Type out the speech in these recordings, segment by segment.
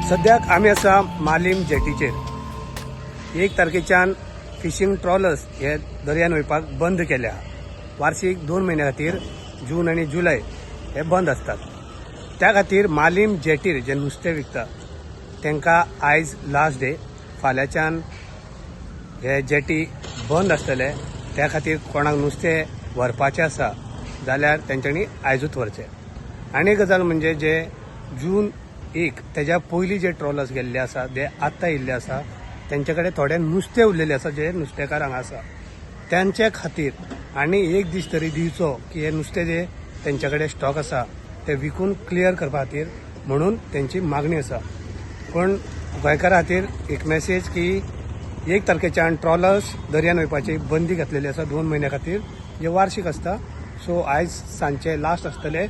सद्याक आमी आसा मालीम जेटीचेर. 1 तारखेच्यान फिशींग ट्रॉलर्स हे दर्यान वयपाक बंद केल्या. वार्षिक 2 म्हयन्या खातीर जून आनी जुलय हे बंद आसतात. त्या खातीर मालीम जेटीर जे नुस्तें विकता तांकां आयज लास्ट डे. फाल्यांच्यान हे जेटी बंद आसतले. त्या खातीर कोणाक नुस्तें व्हरपाचें आसा जाल्यार तेंच्यांनी आयजूच व्हरचें. आनी एक गजाल म्हणजे जे जून 1 तेज्या पयलीं जे ट्रॉलर्स गेल्ले आसा, जे आत्तां येयल्ले आसा, तेंचे कडेन थोडे नुस्तें उरलेलें आसा. जे नुस्तेकार हांगा आसा त्यांचे खातीर आनी एक दीस तरी दिवचो की हे नुस्तें जे तेंचे कडेन स्टॉक आसा ते विकून क्लियर करपा खातीर म्हणून तेंची मागणी आसा. पूण गोंयकारां खातीर एक मेसेज की 1 तारखेच्यान ट्रॉलर्स दर्यान वयपाची बंदी घातलेली आसा 2 म्हयन्या खातीर, जे वार्षिक आसता. सो आयज सांजचे लास्ट आसतले,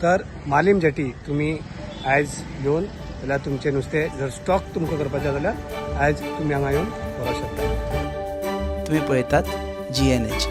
तर मालीम जेटी तुमी आयज येवन जाल्यार तुमचें नुस्तें जर स्टॉक तुमकां करपाचें जाल्यार आयज तुमी हांगा येवन व्हरूंक शकता. तुम्ही पळयतात जीएनएच.